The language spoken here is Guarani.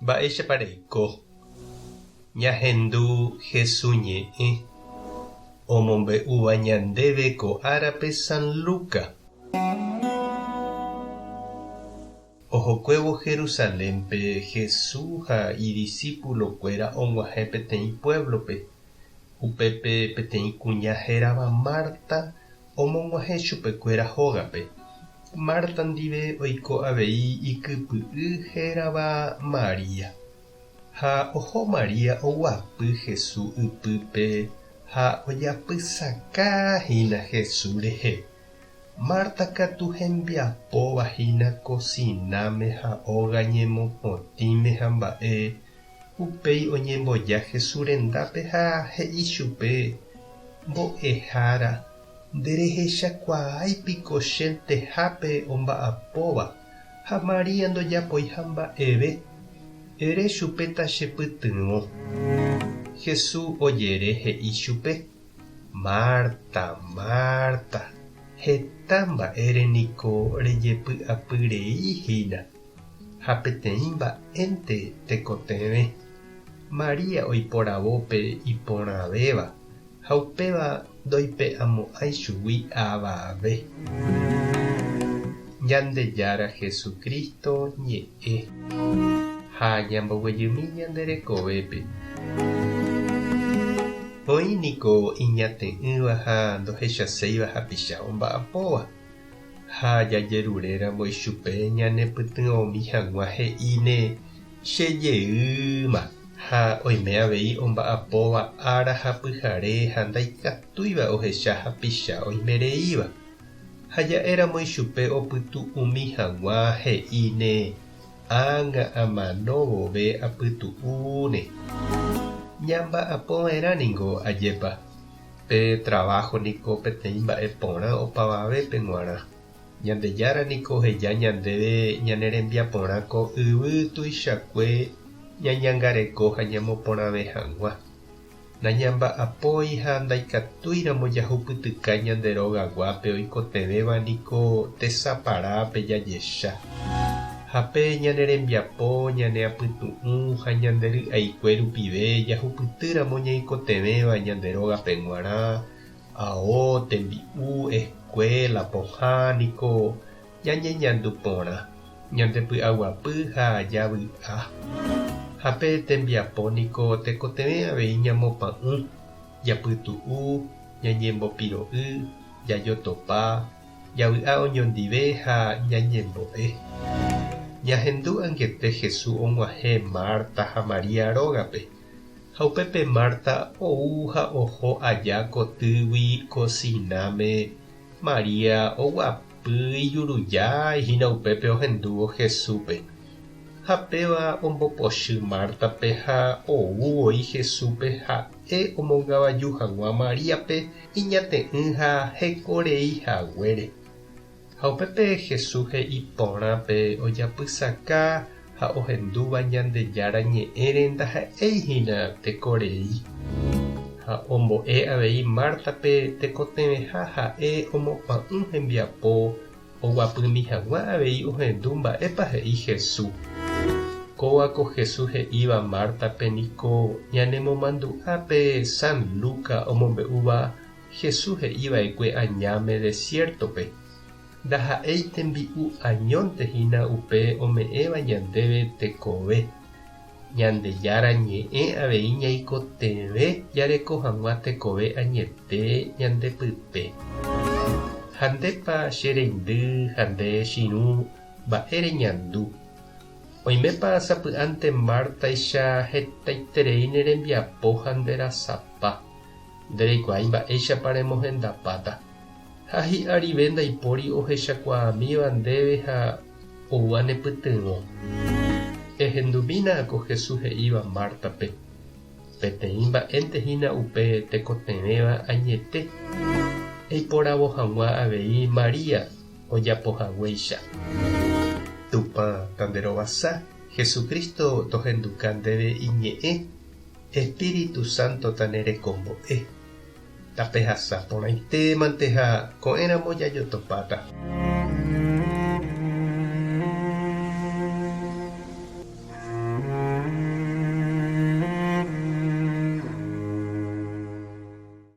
Mba'éichapa reiko? Ñahendu Hesu ñe'ẽ omombe'úva ñandéve ko árape San Luca. Ohokuévo Jerusalénpe, Jesús ha idisípulokuéra og̃uahẽ peteĩ puévlope. Upépe peteĩ kuña hérava Marta omog̃uahẽ chupekuéra hógape. Marta ndive oiko avei ikypy'y hérava María. Ha oho María oguapy Jesús ypýpe ha ojapysaka hína Jesús rehe. Marta katu hembiapóva hína kosináme ha óga ñemopotĩme ha mba'e, upéi oñemboja Jesús rendápe ha he'i chupe, Mbo'ehára, nderehechakuaái piko chentehápe omba'apóva ha María ndojapoiha mba'eve? Ere chupe tachepytyvõ. Jesús ojere he'i chupe. Marta, Marta, heta mba'ére niko rejepy'apy rei hína, ha peteĩ mba'énte tekotevẽ. María oiporavo pe iporãvéva, ha upéva ndoipe'amo'ãi chugui avave. Ñandejára Jesucristo ñe'ẽ. Ha ñamboguejymi ñande rekovépe. Oĩ niko iñate'ỹva ha ndohechaséiva hapicha omba'apóva, ha jajeruréramo ichupe ñanepytyvõmi hag̃ua he'íne che jeýma, ha oime avei omba'apóva ára ha pyhare ha ndaikatúiva ohecha hapicha oimereíva, ha ja'éramo ichupe opytu'umi hag̃ua he'íne Ág̃a amano vove apytu'úne. Ñamba'apo va'erã ningo ajépa. Pe traváho niko peteĩ mba'e porã opavavépe g̃uarã. Ñandejára niko oheja ñandéve ñane rembiaporã ko yvy tuichakue ñañangareko ha ñamoporãve hag̃ua. Nañamba'apói ha ndaikatúiramo jahupytyka ñande rogaguápe oikotevẽva niko tesaparápe jajecha. Ha pe ñane rembiapo, ñane apytu'ũ ha ñande ry'aikue rupive jahupytýramo ñaikotevẽva ñande rógape g̃uarã, ao, tembi'u, escuela, pohã niko ñañeñandu porã, ñandepy'aguapy ha javy'a. Ha pe tembiapo niko tekotevẽ avei ñamopa'ũ, japytu'u, ñañembopiro'y, jajotopa, javy'a oñondive ha ñañembo'e. Ñahendu angete Jesús og̃uahẽ Marta ha María rógape, ha upépe Marta ou ha oho aja kotýgui kosináme María oguapy ijurujái hína upépe ohendúvo Jesúspe. Ha péva ombopochy Mártape ha ou voi Jesúspe ha'e omongavaju hag̃ua Maríape iñate'ỹ ha hekorei haguére. Ha upépe Jesús he'i porã pe ojapysaka ha ohendúva Ñandejára ñe'ẽre ndaha'éi hína tekorei. Ha ombo'e avei Mártape tekotevẽha ha'e omopa'ũ hembiapo oguapymi hag̃ua avei ohendu mba'épa he'i Jesús. Kóva ko Jesús he'íva Mártape niko ñanemomandu'a pe San Luca omombe'úva Jesús he'iva'ekue añáme desiértope. Ndaha'éi tembi'u añónte hína upe ome'ẽva ñandéve tekove. Ñandejára ñe'ẽ avei ñaikotevẽ jareko hag̃ua tekove añete ñande pype. Ha ndépa che reindy ha nde chirũ mba'e reñandu? Oimépa sapy'ánte Mártaicha hetaiterei ne rembiapo ha nde rasapa? Ndereikuaái mba'éichapa remohendapáta. Ha hi'arive ndaipóri ohechakuaamíva ndéve ha oúva nepytyvõ. Ehendumína ko Jesús he'íva Mártape, Peteĩ mba'énte hína upe tekotevẽva añete, eiporavo hag̃ua avei María ojapohaguéicha. Tupã tanderovasa, Jesucristo tohenduka ndéve iñe'ẽ, Espíritu Santo tanerekombo'e. Tapehasa porãite mante ha ko'ẽramo jajotopáta.